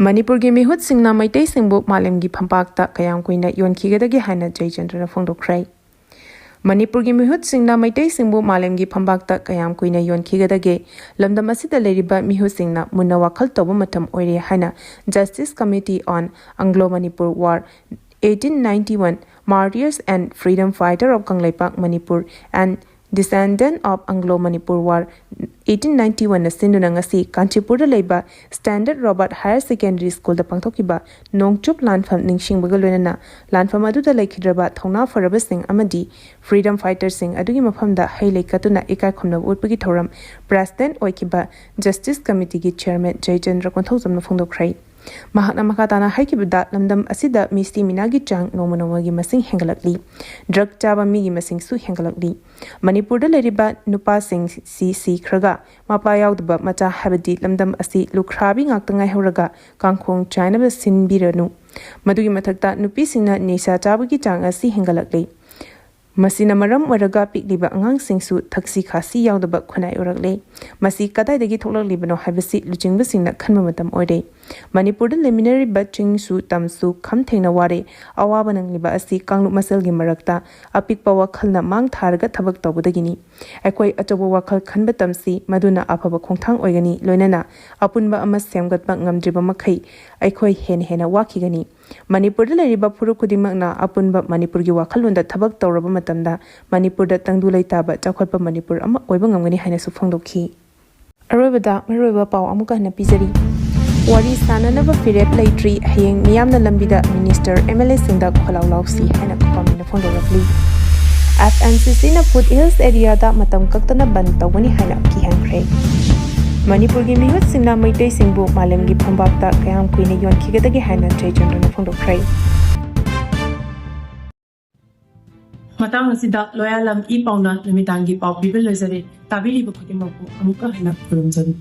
ꯃꯅꯤꯄꯨꯔꯒꯤ ꯃꯤꯍꯨꯠꯁꯤꯡꯅ ꯃꯩꯇꯩꯁꯤꯡꯕꯨ ꯃꯥꯂꯦꯝꯒꯤ ꯐꯝꯄꯥꯛꯇ ꯀꯌꯥꯝ ꯀꯨꯏꯅ ꯌꯣꯟꯈꯤꯒꯗꯒꯦ ꯍꯥꯏꯅ ꯖꯌꯆꯟꯗ꯭ꯔꯅ ꯐꯣꯡꯗꯣꯛꯈ꯭ꯔꯦ꯫ ꯃꯅꯤꯄꯨꯔꯒꯤ ꯃꯤꯍꯨꯠꯁꯤꯡꯅ ꯃꯩꯇꯩꯁꯤꯡꯕꯨ ꯃꯥꯂꯦꯝꯒꯤ ꯐꯝꯄꯥꯛꯇ ꯀꯌꯥꯝ ꯀꯨꯏꯅ ꯌꯣꯟꯈꯤꯒꯗꯒꯦ? ꯂꯝꯗꯝ ꯑꯁꯤꯗ ꯂꯩꯔꯤꯕ ꯃꯤꯍꯨꯠꯁꯤꯡꯅ ꯃꯨꯟꯅ ꯋꯥꯈꯜ ꯇꯧꯕ ꯃꯇꯝ ꯑꯣꯏꯔꯦ ꯍꯥꯏꯅ Justice Committee on Anglo-Manipur War eighteen ninety-one, Martyrs and Freedom Fighter of Kangleipak Manipur and Descendant of Anglo-Manipur War eighteen ninety-one ꯅ ꯁꯤꯟꯗꯨꯅ ꯉꯁꯤ ꯀꯥꯟꯆꯤꯄꯨꯔꯗ ꯂꯩꯕ Standard Robert Higher Secondary School ꯗ ꯄꯥꯡꯊꯣꯛꯈꯤꯕ ꯅꯣꯡꯆꯨꯞ ꯂꯥꯟꯐꯝ ꯅꯤꯡꯁꯤꯡꯕꯒ ꯂꯣꯏꯅꯅ ꯂꯥꯟꯐꯝ ꯑꯗꯨꯗ ꯂꯩꯈꯤꯗ꯭ꯔꯕ ꯊꯧꯅꯥ ꯐꯔꯕꯁꯤꯡ ꯑꯃꯗꯤ freedom fighter ꯁꯤꯡ ꯑꯗꯨꯒꯤ ꯃꯐꯝꯗ ꯍꯩ ꯂꯩ ꯀꯠꯇꯨꯅ ꯏꯀꯥꯏ ꯈꯨꯝꯅꯕ ꯎꯠꯄꯒꯤ ꯊꯧꯔꯝ President ꯑꯣꯏꯈꯤꯕ Justice Committee ꯒꯤ Chairman ꯖꯌꯆꯟꯗ꯭ꯔ ꯀꯣꯟꯊꯧꯖꯝꯅ ꯐꯣꯡꯗꯣꯛꯈ꯭ꯔꯦ꯫ ꯃꯍꯥꯛꯅ ꯃꯈꯥ ꯇꯥꯅ ꯍꯥꯏꯈꯤꯕꯗ, ꯂꯝꯗꯝ ꯑꯁꯤꯗ ꯃꯤꯁꯤ ꯃꯤꯅꯥꯒꯤ ꯆꯥꯡ ꯅꯣꯡꯃ ꯅꯣꯡꯃꯒꯤ ꯃꯁꯤꯡ ꯍꯦꯟꯒꯠꯂꯛꯂꯤ꯫ ꯗ꯭ꯔꯒ ꯆꯥꯕ ꯃꯤꯒꯤ ꯃꯁꯤꯡꯁꯨ ꯍꯦꯟꯒꯠꯂꯛꯂꯤ꯫ ꯃꯅꯤꯄꯨꯔꯗ ꯂꯩꯔꯤꯕ ꯅꯨꯄꯥꯁꯤꯡ ꯁꯤ ꯁꯤꯈ꯭ꯔꯒ ꯃꯄꯥ ꯌꯥꯎꯗꯕ ꯃꯆꯥ, ꯍꯥꯏꯕꯗꯤ ꯂꯝꯗꯝ ꯑꯁꯤ ꯂꯨꯈ꯭ꯔꯥꯕꯤ ꯉꯥꯛꯇ ꯉꯥꯏꯍꯧꯔꯒ ꯀꯥꯡꯈꯣꯡ ꯆꯥꯏꯅꯕ ꯁꯤꯟꯕꯤꯔꯅꯨ꯫ ꯃꯗꯨꯒꯤ ꯃꯊꯛꯇ ꯅꯨꯄꯤꯁꯤꯡꯅ ꯅꯤꯁꯥ ꯆꯥꯕꯒꯤ ꯆꯥꯡ ꯑꯁꯤ ꯍꯦꯟꯒꯠꯂꯛꯂꯤ꯫ ꯃꯁꯤꯅ ꯃꯔꯝ ꯑꯣꯏꯔꯒ ꯄꯤꯛꯂꯤꯕ ꯑꯉꯥꯡꯁꯤꯡꯁꯨ ꯊꯛꯁꯤ ꯈꯥꯁꯤ ꯌꯥꯎꯗꯕ ꯈꯨꯟꯅꯥꯏ ꯑꯣꯏꯔꯛꯂꯦ꯫ ꯃꯁꯤ ꯀꯗꯥꯏꯗꯒꯤ ꯊꯣꯛꯂꯛꯂꯤꯕꯅꯣ ꯍꯥꯏꯕꯁꯤ ꯂꯨꯆꯤꯡꯕꯁꯤꯡꯅ ꯈꯟꯕ ꯃꯇꯝ ꯑꯣꯏꯔꯦ꯫ ꯃꯅꯤꯄꯨꯔꯗ ꯂꯩꯃꯤꯟꯅꯔꯤꯕ ꯆꯤꯡꯁꯨ ꯇꯝꯁꯨ ꯈꯝ ꯊꯦꯡꯅ ꯋꯥꯔꯦ꯫ ꯑꯋꯥꯕ ꯅꯪꯂꯤꯕ ꯑꯁꯤ ꯀꯥꯡꯂꯨꯞ ꯃꯁꯦꯜꯒꯤ ꯃꯔꯛꯇ ꯑꯄꯤꯛꯄ ꯋꯥꯈꯜꯅ ꯃꯥꯡ ꯊꯥꯔꯒ ꯊꯕꯛ ꯇꯧꯕꯗꯒꯤꯅꯤ꯫ ꯑꯩꯈꯣꯏ ꯑꯆꯧꯕ ꯋꯥꯈꯜ ꯈꯟꯕ ꯇꯝꯁꯤ, ꯃꯗꯨꯅ ꯑꯐꯕ ꯈꯣꯡꯊꯥꯡ ꯑꯣꯏꯒꯅꯤ꯫ ꯂꯣꯏꯅꯅ ꯑꯄꯨꯟꯕ ꯑꯃ ꯁꯦꯝꯒꯠꯄ ꯉꯝꯗ꯭ꯔꯤꯕ ꯃꯈꯩ ꯑꯩꯈꯣꯏ ꯍꯦꯟꯅ ꯍꯦꯟꯅ ꯋꯥꯈꯤꯒꯅꯤ꯫ ꯃꯅꯤꯄꯨꯔꯗ ꯂꯩꯔꯤꯕ ꯐꯨꯔꯨꯞ ꯈꯨꯗꯤꯡꯃꯛꯅ ꯑꯄꯨꯟꯕ ꯃꯅꯤꯄꯨꯔꯒꯤ ꯋꯥꯈꯜꯂꯣꯟꯗ ꯊꯕꯛ ꯇꯧꯔꯕ ꯃꯇꯝꯗ ꯃꯅꯤꯄꯨꯔꯗ ꯇꯪꯗꯨ ꯂꯩꯇꯥꯕ ꯆꯥꯎꯈꯠꯄ ꯃꯅꯤꯄꯨꯔ ꯑꯃ ꯑꯣꯏꯕ ꯉꯝꯒꯅꯤ ꯍꯥꯏꯅꯁꯨ ꯐꯣꯡꯗꯣꯛꯈꯤ꯫ ꯑꯔꯣꯏꯕꯗ ꯃꯔꯨꯑꯣꯏꯕ ꯄꯥꯎ ꯑꯃꯨꯛꯀ ꯍꯟꯅ ꯄꯤꯖꯔꯤ꯫ ꯋꯥꯔꯤ ꯁꯥꯅꯅꯕ ꯐꯤꯔꯦꯞ ꯂꯩꯇ꯭ꯔꯤ, ꯍꯌꯦꯡ ꯃꯤꯌꯥꯝꯅ ꯂꯝꯕꯤꯗ ꯃꯤꯅꯤꯁꯇꯔ, ꯑꯦꯝ ꯑꯦꯜ ꯑꯦꯁꯤꯡꯗ ꯈꯣꯜꯂꯥꯎ ꯂꯥꯎꯁꯤ ꯍꯥꯏꯅ ꯈꯨꯄꯥꯃꯤꯅ ꯐꯣꯡꯗꯣꯔꯛꯂꯤ꯫ ꯑꯦꯐ ꯑꯦꯟ ꯁꯤ ꯁꯤꯅ ꯐꯨꯠ ꯍꯤꯜꯁ ꯑꯦꯔꯤꯌꯥꯗ ꯃꯇꯝ ꯀꯛꯇꯅ ꯕꯟ ꯇꯧꯒꯅꯤ ꯍꯥꯏꯅ ꯀꯤꯍꯟꯈ꯭ꯔꯦ꯫ ꯃꯅꯤꯄꯨꯔꯒꯤ ꯃꯤꯍꯨꯠꯁꯤꯡꯅ ꯃꯩꯇꯩꯁꯤꯡꯕꯨ ꯃꯥꯂꯦꯝꯒꯤ ꯐꯝꯕꯥꯛꯇ ꯀꯌꯥꯝ ꯀꯨꯏꯅ ꯌꯣꯟꯈꯤꯒꯗꯒꯦ ꯍꯥꯏꯅ ꯖꯌꯆꯟꯗ꯭ꯔꯅ ꯐꯣꯡꯗꯣꯛꯈ꯭ꯔꯦ꯫ ꯃꯇꯥꯡ ꯑꯁꯤꯗ ꯂꯣꯌꯥꯂꯝ ꯏ ꯄꯥꯎꯅ ꯅꯨꯃꯤꯗꯥꯡꯒꯤ ꯄꯥꯎ ꯄꯤꯕ ꯂꯣꯏꯖꯔꯦ꯫ ꯇꯥꯕꯤꯔꯤꯕ ꯈꯨꯗꯤꯡꯃꯛꯄꯨ ꯑꯃꯨꯛꯀ ꯍꯟꯅ ꯈꯨꯔꯨꯝꯖꯔꯤ꯫